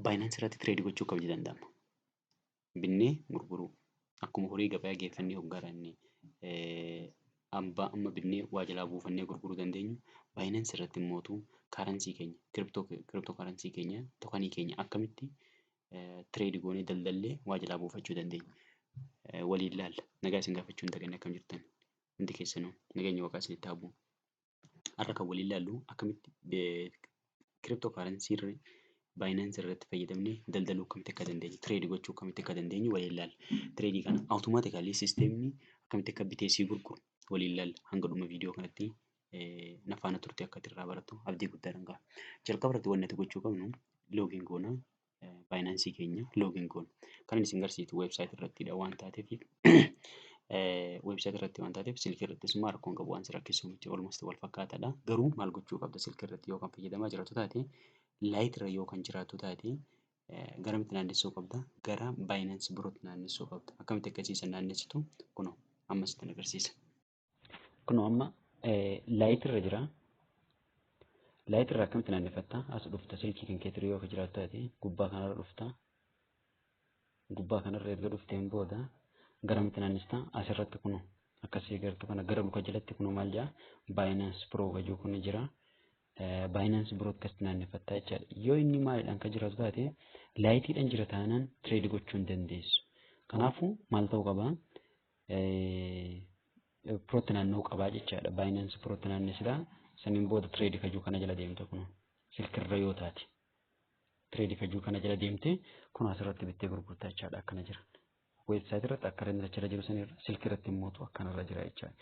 Binance irratti trade gochuu akkamitti danda'ama? Binnee gurguruu. Akkuma horii gabaa geeffannee hoggaranne amma binnee waa jalaa buufannee gurguruu dandeenyu, Binance irratti immoo currency keenya, crypto currency keenya, tokenii keenya akkamitti trade goonee daldallee waa jalaa buufachuu dandeenya? Waliin ilaalla. Nagaa isin gaafachuu hin daganne. Akkam jirtan hundi keessanuu? Nageenya Waaqaa isinitti haa bu'u. Har'a kan waliin ilaallu akkamitti crypto currency Binance irratti fayyadamnee daldaluu akkamitti akka dandeenyu, trade gochuu akkamitti akka dandeenyu waliin ilaalla. Tradeii kana automatically systemni akkamitti akka bitee sii gurguru waliin ilaalla. Hanga dhuma viidiyoo kanatti na faana turte akka irraa barattu abdii guddaadhaan qaba. Jalqaba irratti wanti nuti gochuu qabnu login goona. Binance keenya login goona. Kan inni isin agarsiisu website irrattidha waan taateef, website irratti waan taateef silkii irrattis immoo rakkoon qabu, waan si rakkisu miti, almost wal fakkaataadha. Garuu maal gochuu qabda? Silkii irratti yoo kan fayyadamaa jiraatu taate, Lite irra yoo kan jiraatu taate, garamitti naannessuu qabda? Gara Binance Protti naannessuu qabda. Akkamitti akkasiisan naannessitu? Kunoo amma sitti agarsiisa. Kunoo amma Lite irra jira. Lite irra akkamitti naannefatta? As dhufta. Silkii kan keetirra yoo jiraatu taate gubbaa kanarra dhufta. Gubbaa kanarra erga dhufteen booda garamitti naannessita? Asirratti kunoo akkasii agartu kana gara luka jalatti kunoo maal jedha? Binance Pro gajuu kun jira. Binance Pro akkasitti naannefatta jechaadha. Yoo inni maalidhaan kan jiraatu taate, Liteiidhaan jira taanaan trade gochuu hin dandeessu. Kanaafuu maal ta'uu qabaa? Protti naanna'uu qabaa jechaadha. Binance Protti naannessita. Saniin booda trade kajuu kana jala deemta kunoo silkirra yoo taate. Trade kajuu kana jala deemte kun asirratti bittee gurgurtaa jechaadha, akkana jira. Website irratti akka inni achirra jiru sanirra silkii irratti immoo akkanarra jira jechaadha.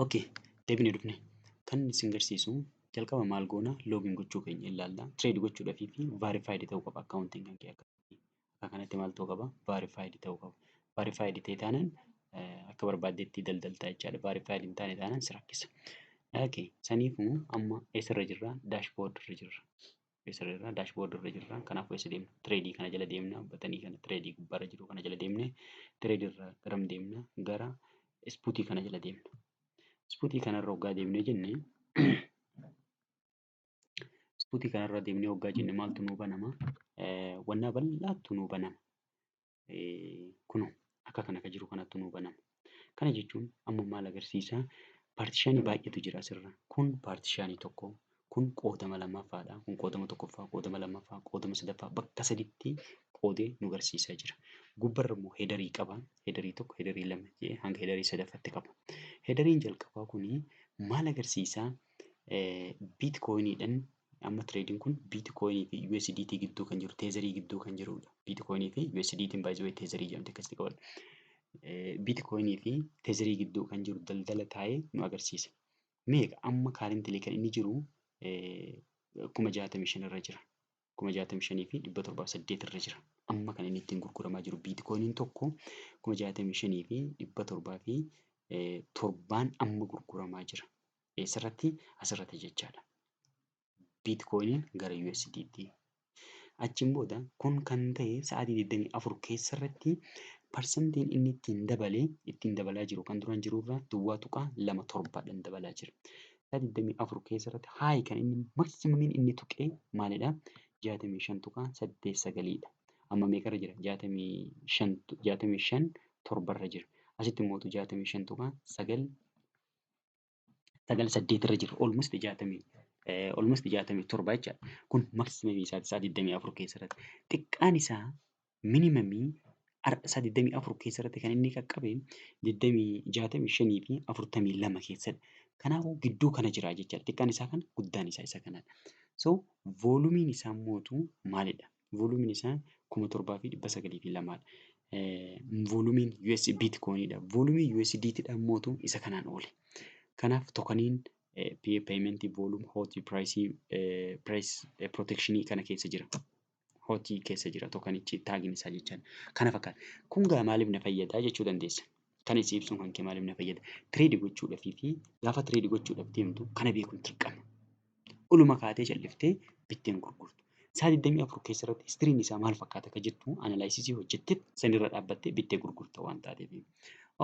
Okay, deebinee dhufne. Kan isin agarsiisu jalqaba maal goona? Login gochuu keenya ilaalla. Trade gochuudhaafii fi verified ta'uu qaba accountiin kan kee akka. Akka kanatti maal ta'uu qaba? Verified ta'uu qaba. Verified ta'e taanaan akka barbaaddetti daldaltaa jechaadha. Verified hin taane taanaan si rakkisa. Okay, saniifuu amma eessarra jirra? Dashboard irra jirra. Eessarra jirra? Dashboard irra jirra. Kanaafuu eessa deemna? Tradeii kana jala deemna. Buttonii kana, tradeii gubbaarra jiru kana jala deemne, tradeii irraa garam deemna? Gara spotii kana jala deemna. Spotii kanarra hoggaa deemnee jenne, spotii kanarra deemnee hoggaa jenne maaltu nuu banama? Wannaa bal'aatu nuu banama. Kunoo akka kana kan jiru kanatti nuu banama. Kana jechuun amma maal agarsiisa? Partitionii baay'eetu jira asirra. Kun partitionii tokko, kun qoodama lammaffaadha. Kun qoodama tokkoffaa, qoodama lammaffaa, qoodama sadaffaa, bakka saditti qoodee nu agarsiisaa jira. Gubbarra immoo headerii qaba. Headerii tokko, headerii lama jedhee hanga headerii sadaffaatti qaba. Headeriin jalqabaa kuni maal agarsiisaa? Bitcoiniidhaan amma tradeiin kun Bitcoinii fi USDT gidduu kan jiru, Tetherii gidduu kan jirudha. Bitcoinii fi USDT baay'ee Tetherii jedhamti, akkasitti qabadhu. Bitcoinii fi Tetherii gidduu kan jiru daldala taa'ee nu agarsiisa. Meeqa amma currently kan inni jiru? 65,000 irra jira. 65,708 irra jira. Amma kan inni ittiin gurguramaa jiru Bitcoiniin tokko 65,707n amma gurguramaa jira. Eessarratti? Asirratti jechaadha. Bitcoiniin gara USDT. Achiin booda kun kan ta'e sa'aatii 24 keessarratti percentiin inni ittiin dabalee ittiin dabalaa jiru kan duraan jirurraa 0.27dhaan dabalaa jira. Sa'aatii 24 keessarratti high kan inni maximumiin inni tuqee maalidhaa? 65.89dha. Amma meeqarra jira? 65, 65 7rra jira. Asitti immoo 65.98 irra jira. Almost 67 jechaadha. Kun maximumii isaati sa'a 24 keessatti. Xiqqaan isaa minimumii sa'a 24 keessatti kan inni qaqqabe 65 fi 42 keessadha. Kanaafuu gidduu kana jira jechaadha. Xiqqaan isaa kana, guddaan isaa isa kanadha. So volumeiin isaa mootu maalidha? Volumeiin isaa 7,902dha. Volumeiin US Bitcoinidha. Volumeii USDT dha mootu isa kanaan oole. Kanaaf tokeniin payment volume hot price, price protectionii kana keessa jira. Hotii keessa jira tokenichi, tagiin isaa jechaadha. Kana fakkaata. Kun gaa maaliif na fayyada jechuu dandeessa. Kan isii ibsuun kan kee maaliif na fayyada? Trade gochuudhaafii fi gaafa trade gochuudhaaf deemtu kana beekuun dirqama. Oluma kaatee calliftee bitteen gurgurtu. Sa'a 24 keessatti historyn isaa maal fakkaata akka jettu analysisii hojjettee sanirra dhaabbattee bittee gurgurta waan taateef.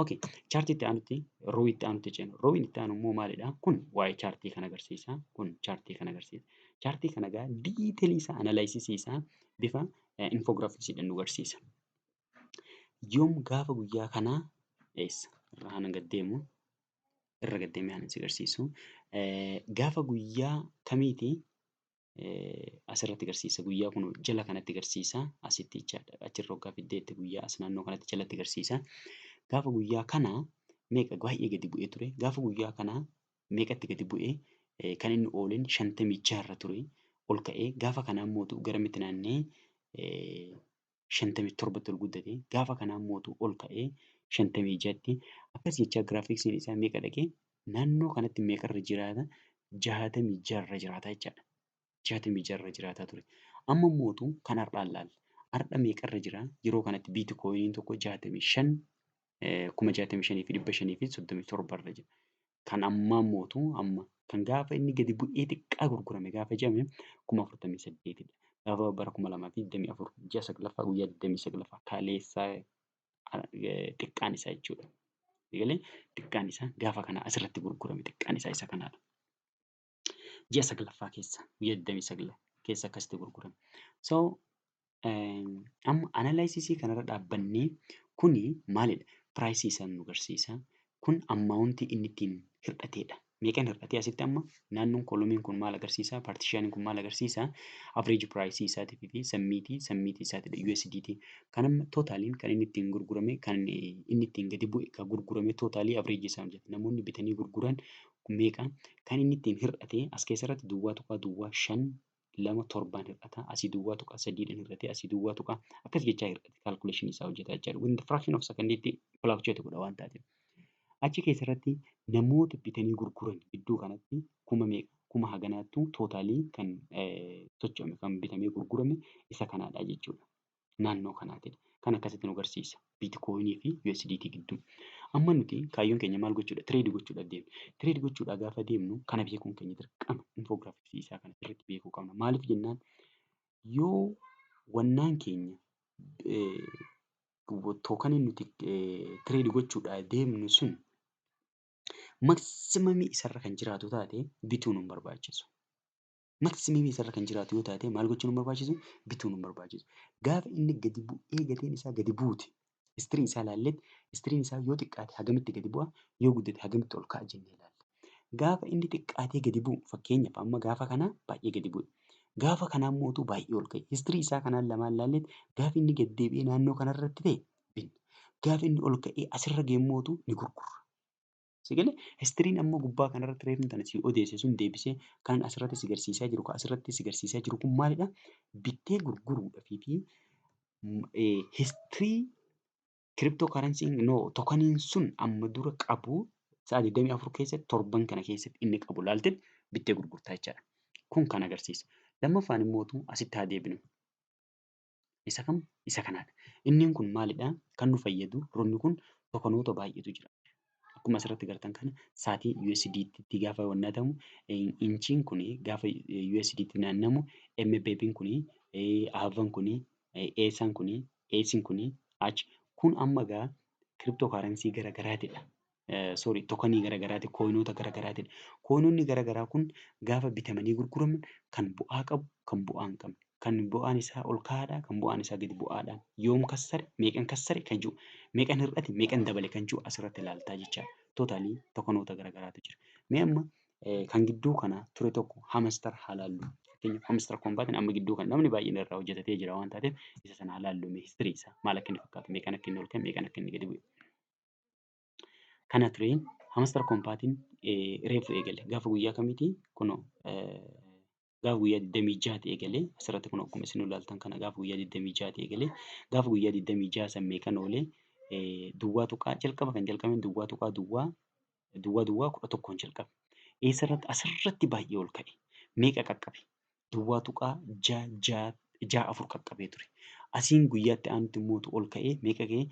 Okay, chartii itti aanutti, row itti aanutti ceena. Rowiin itti aanu immoo maalidha? Kun waa'ee chartii kan agarsiisa. Kun chartii kan agarsiisa. Chartii kana egaa detailii isaa, analysisii isaa bifa infographicsiidhaan nu agarsiisa. Yoom, gaafa guyyaa kanaa eessa? Irra haanan gad deemu, irra gad deemee haanan si agarsiisu. Gaafa guyyaa kamiiti asirratti agarsiisa. Guyyaa kun jala kanatti agarsiisa. Asitti jechaadha. Achirra waggaa fiddeetti guyyaa as naannoo kanatti jalatti agarsiisa. Gaafa guyyaa kanaa meeqa baay'ee gadi bu'ee ture. Gaafa guyyaa kanaa meeqatti gadi bu'ee? Kan inni ooleen 56 irra ture. Ol ka'ee gaafa kanaa immoo garamitti naannee? 57tti ol guddate. Gaafa kanaa immoo ol ka'ee 56tti. Akkas jechaa graphicsiin isaa meeqa dhaqee, naannoo kanatti meeqarra jiraata? 66rra jiraata jechaadha. 66rra jiraataa ture. Amma immoo kan har'aa ilaalla. Har'a meeqarra jira? Yeroo kanatti Bitcoiniin tokko 65, 65,537rra jira. Kan ammaa mootu amma kan gaafa inni gadi bu'ee xiqqaa gurgurame gaafa jedhame 48,000dha. Gaafa bara 2024 ji'a saglaffaa guyyaa 29ffaa kaleessaa xiqqaan isaa jechuudha. Egalee xiqqaan isaa gaafa kana asirratti gurgurame xiqqaan isaa isa kanaadha. Ji'a saglaffaa keessa guyyaa 29 keessa akkasitti gurgurame. So amma analysisii kanarra dhaabbannee kuni maalidha? Priceii isaa nu agarsiisa. Kun amountii inni ittiin hir'atedha. Meeqan hir'atee asitti? Amma naannoon columniin kun maal agarsiisa? Partitioniin kun maal agarsiisa? Average priceii isaatii fi summitii isaatiidha USDT. Kan amma totaliin kan inni ittiin gurgurame, kan inni ittiin gadi bu'e, kan gurgurame totalii averageii isaa hojjeta. Namoonni bitanii gurguran meeqa? Kan inni ittiin hir'ate as keessarratti 0.0527n hir'ata. Asii 0.3dhaan hir'ate. Asii duwwaa tuqaa akkas jechaa hir'ate, calculationii isaa hojjeta jechaadha. Within the fraction of secondiitti fluctuate godha waan taateef. Achi keessarratti namoota bitanii gurguran gidduu kanatti kuma meeqa, kuma haganaattu totalii kan socho'ame, kan bitamee gurgurame isa kanaadha jechuudha. Naannoo kanaatidha. Kan akkasitti nu agarsiisa. Bitcoinii fi USDT gidduu. Amma nuti kaayyoon keenya maal gochuudha? Trade gochuudhaaf deemna. Trade gochuudhaaf gaafa deemnu kana beekuun keenya dirqama. Infographicsii isaa kana sirriitti beekuu qabna. Maaliif jennaan, yoo wannaan keenya, tokeniin nuti trade gochuudhaaf deemnu sun maximumii isarra kan jiraatu taate, bituun nu barbaachisu. Maximumii isarra kan jiraatu yoo taate, maal gochuun nu barbaachisu? Bituun nu barbaachisu. Gaafa inni gadi bu'ee gatiin isaa gadi buute, history isaa ilaalleet, historyn isaa yoo xiqqaate hagamitti gadi bu'a, yoo guddate hagamitti ol ka'a jennee ilaalla. Gaafa inni xiqqaatee gadi bu'u, fakkeenyaaf amma gaafa kana baay'ee gadi bu'e. Gaafa kanaa immoo baay'ee ol ka'e. History isaa kanaan lamaan ilaalleet gaafa inni gad deebi'ee naannoo kanarratti ta'e binna. Gaafa inni ol ka'ee asirra ga'e immoo ni gurgurra. Si galee? Historyn amma gubbaa kanarratti reefu tana si odeesse sun deebisee kan asirratti si agarsiisaa jiru, kan asirratti si agarsiisaa jiru kun maalidha? Bittee gurguruudhaafii fi history crypto currencyn, no, tokeniin sun amma dura qabu sa'a 24 keessatti, torban kana keessatti inni qabu laaltee bittee gurgurtaa jechaadha. Kun kan agarsiisa. Lammaffaan immoo asitti haa deebinu. Isa kam? Isa kanaadha. Inni kun maalidhaa? Kan nu fayyadu roonni kun tokenoota baay'eetu jira. Akkuma asirratti agartan kana saatii USDT gaafa wannatamu, inchiin kun gaafa USDT naannamu, MBB'n kun, AAV'n kun, ESA'n kun, AC'n kun, H kun amma egaa crypto currency gara garaatidha. Sorry, tokenii gara garaati, coinoota gara garaatidha. Coinoonni gara garaa kun gaafa bitamanii gurguraman kan bu'aa qabu, kan bu'aa hin qabne, kan bu'aan isaa ol ka'aadha, kan bu'aan isaa gadi bu'aadha. Yoom kassare, meeqan kassare kan jiru, meeqan hir'ate, meeqan dabale kan jiru asirratti ilaaltaa jechaadha. Totalii tokenoota gara garaatu jira. Mee amma kan gidduu kana ture tokko Hamster haa laallu. Fakkeenyaaf Hamster Kombatiin amma gidduu kana namni baay'een irraa hojjetatee jira waan taateef isa sana haa laallu, mee history isaa maal akka inni fakkaatu, meeqan akka inni ol ka'e, meeqan akka inni gadi bu'e. Kana ture Hamster Kombatiin reefu eegale. Gaafa guyyaa kamiiti? Kunoo gaafa guyyaa 26 eegale. Asirratti kun akkuma isin ilaaltan kana gaafa guyyaa 26 eegale. Gaafa guyyaa 26 san meeqan oolee? Duwwaa tuqaa jalqaba kan jalqabe 0.000011n jalqabe. Eessarratti? Asirratti baay'ee ol ka'e. Meeqa qaqqabe? 0.6664 qaqqabee ture. Asiin guyyaatti aanutti immoo ol ka'ee meeqa ga'e?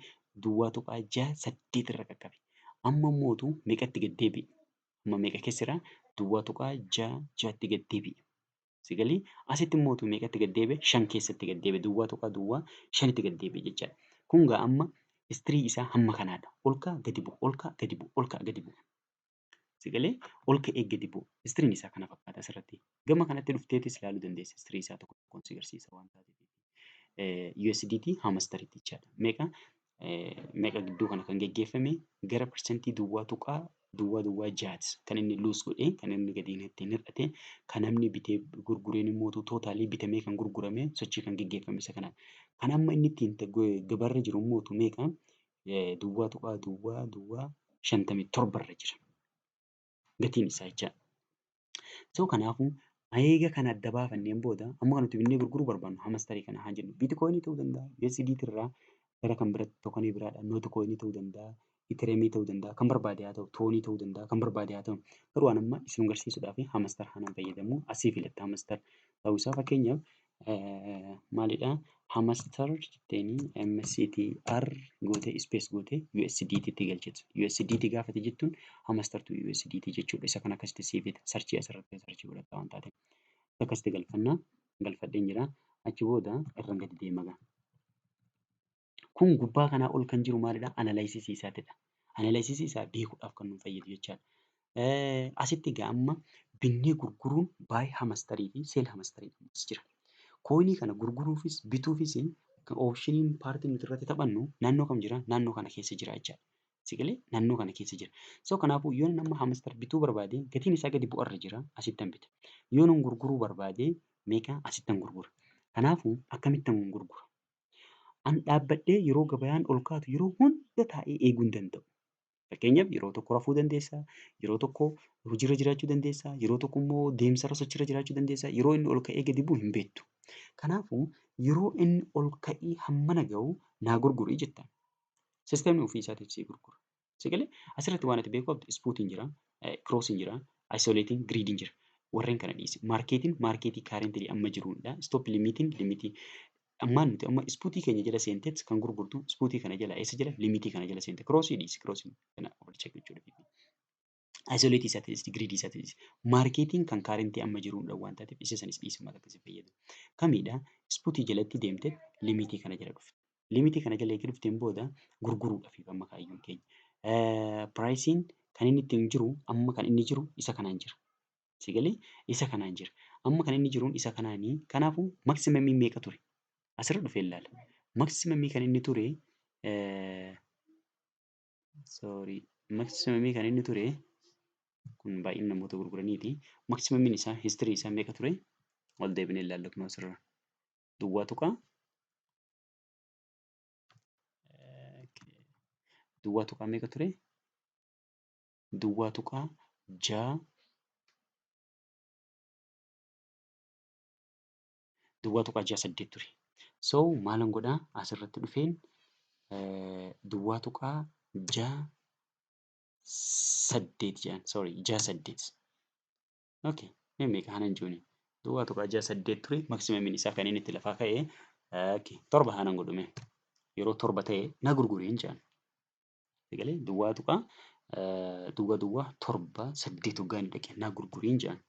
0.68 irra qaqqabe. Amma immoo meeqatti gad deebi'e? Amma meeqa keessa jira? 0.66tti gad deebi'e. Si galee? Asitti immoo meeqatti gad deebi'e? Shan keessatti gad deebi'e. 0.05tti gad deebi'e jechaadha. Kun gaa amma History isaa hamma kanaadha. Ol ka'a gadi bu'a, ol ka'a gadi bu'a, ol ka'a gadi bu'a. Sigalee ol ka'ee gadi bu'a. Historyn isaa kana fakkaata asirratti. Gama kanatti dhufteetis ilaaluu dandeessa. History isaa tokko tokkoon si agarsiisa waan taateef. USDT Hamsteritti jechaadha. Meeqa meeqa gidduu kana kan geggeeffame gara percentii 0.006ti kan inni lose godhee, kan inni gadi ittiin hir'ate, kan namni bitee gurgureen immoo totalii bitamee kan gurgurame, sochii kan geggeeffame isa kanaan. Kan amma inni ittiin gabaarra jiru immoo meeqa, 0.0057 irra jira. Gatiin isaa jechaadha. So kanaafuu eega kana adda baafanneen booda amma kan nuti binnee gurguruu barbaannu Hamsterii kana haa jennu. Bitcoinii ta'uu danda'a, USDT irraa gara kan biratti tokenii biraadha, Notcoinii ta'uu danda'a, Ethereumii ta'uu danda'a, kan barbaade haa ta'u, TONii ta'uu danda'a, kan barbaade haa ta'u. Garuu waan amma isin agarsiisuudhaaf Hamster kanan fayyadamu. Asii filatta Hamster ta'uu isaa. Fakkeenyaaf maalidha, Hamster jetteenii MSTR gootee space gootee USDT itti galchitu. USDT gaafate jettuun Hamster to USDT jechuudha. Isa kana akkasitti sii fida. Searchii asirratti searchii godhatta waan taateef. Akkasitti galfannaa galfadheen jira. Achi booda irra gadi deema gaa. Kun gubbaa kanaa ol kan jiru maalidha? Analysisii isaatidha. Analysisii isaa beekuudhaaf kan nu fayyadu jechaadha. Asitti egaa amma binnee gurguruun buy Hamsterii fi sell Hamsterii jira. Coinii kana gurguruufis bituufis optioniin partiin nuti irratti taphannu naannoo kam jira? Naannoo kana keessa jira jechaadha. Sigalee naannoo kana keessa jira. So kanaafuu yoo nama Hamster bituu barbaade, gatiin isaa gadi bu'arra jira, asittan bita. Yoo nan gurguruu barbaade meeqa asittan gurgura. Kanaafuu akkamittan gurgura? An dhaabbadhee yeroo gabayaan ol kaatu yeroo hunda taa'ee eeguu hin danda'u. Fakkeenyaaf yeroo tokko rafuu dandeessaa, yeroo tokko hojiirra jiraachuu dandeessaa, yeroo tokko immoo deemsarra sochiirra jiraachuu dandeessaa. Yeroo inni ol ka'ee gadi bu'u hin beektu. Kanaafuu yeroo inni ol ka'ee hammana gahu naa gurguri jetta. Systemni ofii isaatiif sii gurgura. Sigalee asirratti waan ati beekuu qabdu spotiin jira, crossiin jira, isolateiin, gridiin jira. Warreen kana dhiisi. Marketiin marketii currently amma jirudha. Stop limitiin limitii ammaan nuti amma spotii keenya jala seenteet kan gurgurtu spotii kana jala eessa jala, limitii kana jala seente. Crossii dhiisi, crossiin kana wal check gochuudha. Isolateii isaa dhiisi, gridii isaa dhiisi. Marketiin kan currentii amma jirudha waan taateef isa sanis dhiisi, maal akkasii fayyadu. Kamidha, spotii jalatti deemtee limitii kana jala dhufte. Limitii kana jala eega dhufteen booda gurguruudhaaf amma kaayyoon keenya. Priceiin kan inni ittiin jiru amma kan inni jiru isa kanaan jira. Sigalee isa kanaan jira. Amma kan inni jiruun isa kanaanii, kanaafuu maximumii meeqa ture? Asirra dhufee ilaala. Maximumii kan inni ture, sorry, maximumii kan inni ture kun baay'ina namoota gurguraniiti. Maximumiin isaa history isaa meeqa ture? Ol deebinee ilaalla kun asirra. Duwwaa tuqaa duwwaa tuqaa meeqa ture? 0.6, 0.68 ture. So maalan godhaa, asirratti dhufeen 0.68 jedhan, sorry, 68. Okay, mee meeqa hanan jiruuni? 0.68 ture maximumiin isaa kan inni itti lafaa ka'e. Okay, 7 hanan godhume. Yeroo 7 ta'e na gurguriin jedhan. Egalee 0.0078 hoggaan dhaqe na gurguriin jedhan.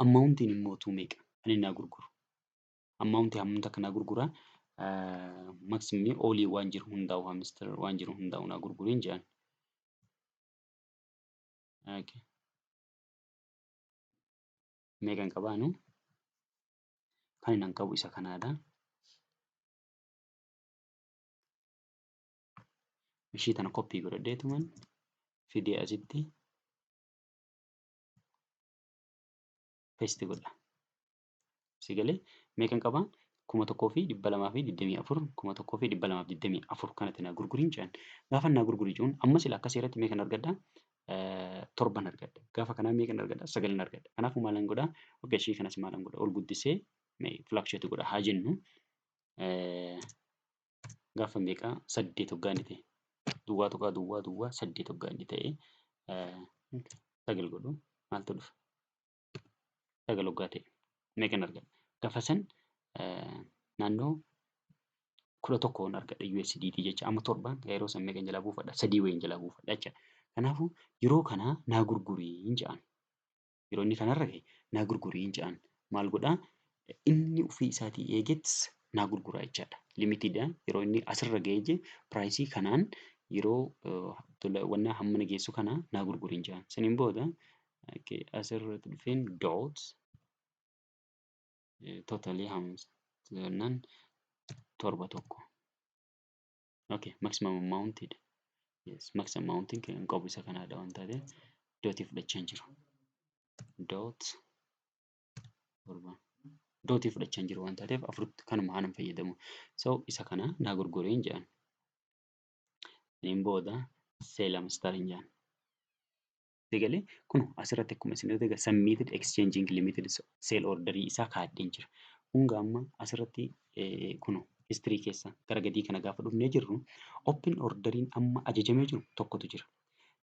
Amountiin immoo meeqa kan inni naa gurguru? Amountii hammamtu akka naa gurguraa? Maximumii olii waan jiru hundaa'u, Hamster waan jiru hundaa'u naa gurguriin jedhan. Okay. Meeqan qabaanu? Kan inni qabu isa kanaadha. Ishii tana copy godhadheetuman fidee asitti paste godha. Si galee meeqan qabaa? 1224, 1224 kanatti naa gurguriin jedhan. Gaafa naa gurguri jechuun amma sila akka seeratti meeqan argadha? 7n argadha. Gaafa kanaa meeqan argadha? 9n argadha. Kanaafuu maalan godhaa? Okay, ishii kanas maalan godha? Ol guddisee fluctuate godha haa jennu. Gaafa meeqaa 8 hoggaa inni ta'e, 0.008 hoggaa inni ta'e, 9 godhu maaltu dhufa? 9 hoggaa ta'e meeqan argadha? Gaafa san naannoo 11n argadha USDT jecha. Amma 7 yeroo san meeqan jalaa buufadha? Sadii wayiin jalaa buufadha jecha. Kanaafuu yeroo kana naa gurguriin jedhan. Yeroo inni kanarra gahe naa gurguriin jedhan. Maal godhaa? Inni ofii isaatii eeget naa gurguraa jechaadha. Limitiidha yeroo inni asirra ga'ee je priceii kanaan yeroo wannaa hammana geessu kana naa gurguriin jedhan. Saniin booda asirratti dhufeen dot totalii jennaan 7 1. Okay, maximum amount dha. Yes, maximum amount kan qabu isa kanaadha waan taateef dotii fudhachaa hin jiru. Dot 7 dotii fudhachaa hin jiru waan taateef afuritti kanuma haalan fayyadamu. So isa kana naa gurguriin jedhan. Saniin booda sell Hamster hin jedhan. Egalee kun asirratti akkuma isin argitan submitted exchanging limited sell orderii isaa kaa'adheen jira. Hunga amma asirratti kun history keessa gara gadii kana gaafa dhufnee jirru open orderiin amma ajajamee jiru tokkotu jira.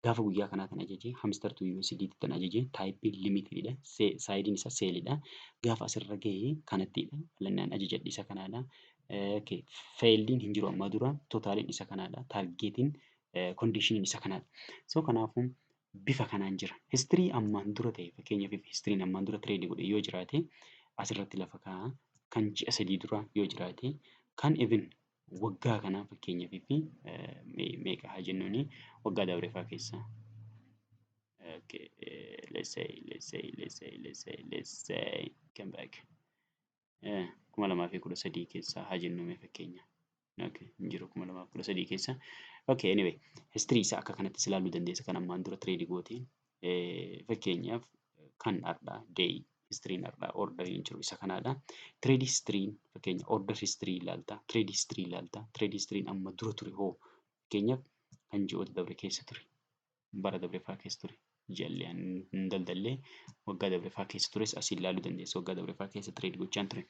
Gaafa guyyaa kanaa kan ajaje Hamster to USDT kan ajaje typeii limitedidha. Sideiin isaa sellidha. Gaafa asirra ga'e kanattidha. Filannaan ajajadhe isa kanaadha. Failediin hin jiru amma dura totaliin isa kanaadha. Targetiin conditioniin isa kanaadha. So kanaafuu bifa kanaan jira. History ammaan dura ta'e, fakkeenyaaf historyn ammaan dura tradeii godhe yoo jiraate asirratti lafa kaa'a. Kan ji'a 3 dura yoo jiraate, kan even waggaa kanaa fakkeenyaaf fi meeqa haa jennuuni, waggaa dabre fa'aa keessa. Okay, let's say, let's say, let's say, let's say, let's say, come back. 2013 keessa haa jennu mee fakkeenya. Okay, hin jiru 2013 keessa. Okay, anyway, history isaa akka kanattis ilaaluu dandeessa kan ammaan dura trade gooteen. Fakkeenyaaf kan har'aa day historyn har'aa orderiin jiru isa kanaadha. Trade historyn fakkeenya order history ilaalta, trade history ilaalta, trade historyn amma dura ture hoo fakkeenyaaf kan ji'oota dabre keessa ture, bara dabre fa'aa keessa ture, ji'allee hin daldallee waggaa dabre fa'aa keessa tures asii ilaaluu dandeessa. Waggaa dabre fa'aa keessa trade gochaan ture.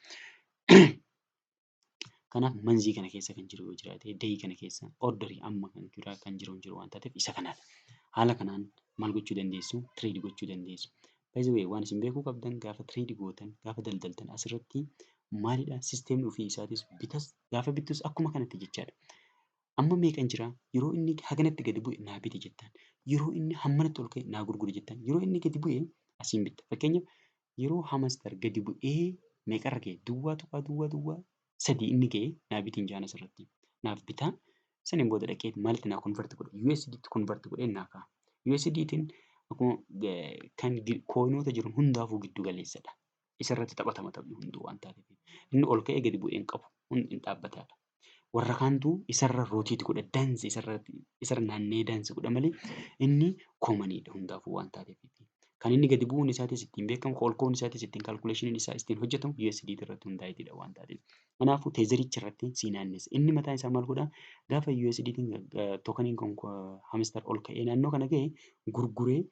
Kanaaf monthii kana keessa kan jiru yoo jiraate, dayii kana keessa orderii amma kan biraa kan jiru hin jiru waan taateef isa kanaadha. Haala kanaan maal gochuu dandeessu? Trade gochuu dandeessu. By the way, waan isin beekuu qabdan gaafa trade gootan, gaafa daldaltan asirratti maalidha? Systemni ofii isaatis bitas gaafa bittus akkuma kanatti jechaadha. Amma meeqan jira? Yeroo inni haganatti gadi bu'e naa biti jettaan. Yeroo inni hammanatti ol ka'e naa gurguri jettaan. Yeroo inni gadi bu'e asiin bitta. Fakkeenyaaf yeroo Hamster gadi bu'ee meeqarra ga'e, 0.003 inni ga'e naa bitiin jaan asirratti. Naaf bitaa, saniin booda dhaqee maalitti naa convert godha? USDtti convert godhee naa ka'a. USDtiin akkuma kan coinoota jiran hundaafuu giddu galeessadha. Isarratti taphatama taphni hunduu waan taateef. Inni ol ka'ee gadi bu'ee hin qabu. Hundi dhaabbataadha. Warra kaantu isarra rotate godha, dance isarra naanna'ee dance godha malee inni commoniidha hundaafuu waan taateef. Kan inni gadi bu'uun isaatis ittiin beekamu, ol ka'uun isaatis ittiin calculationiin isaa ittiin hojjetamu USDT irratti hundaa'eetidha waan taateef. Kanaafuu Tethericha irratti sii naannessa. Inni mataan isaa maal godhaa? Gaafa USDtiin tokeniin kun Hamster ol ka'ee naannoo kana ga'e gurguree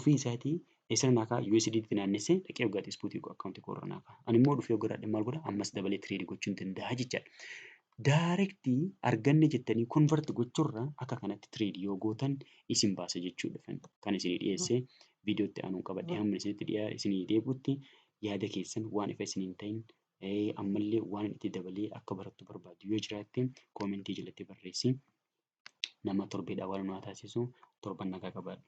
ofii isaatii eessarra naa kaa'a? USDT naannessee dhaqee waggaatti spotii accountii koorra naa kaa'a. Ani immoo dhufee hoggaa maal godhaa? Ammas dabalee tradeii gochuu hin danda'a jechaadha. Directii arganne jettanii convert gochuurra akka kanatti tradeii yoo gootan isin baasa jechuudha. Kan isinii dhiyeesse viidiyootti aanuun qabadhee hamma isinitti isinii deebi'utti yaada keessan waan ifa isinii hin ta'in, ammallee waan itti dabalee akka barattu barbaaddu yoo jiraatte commentii jalatti barreessi. Nama torbeedhaan waan nu haa taasisu, torban nagaa qabaadhu.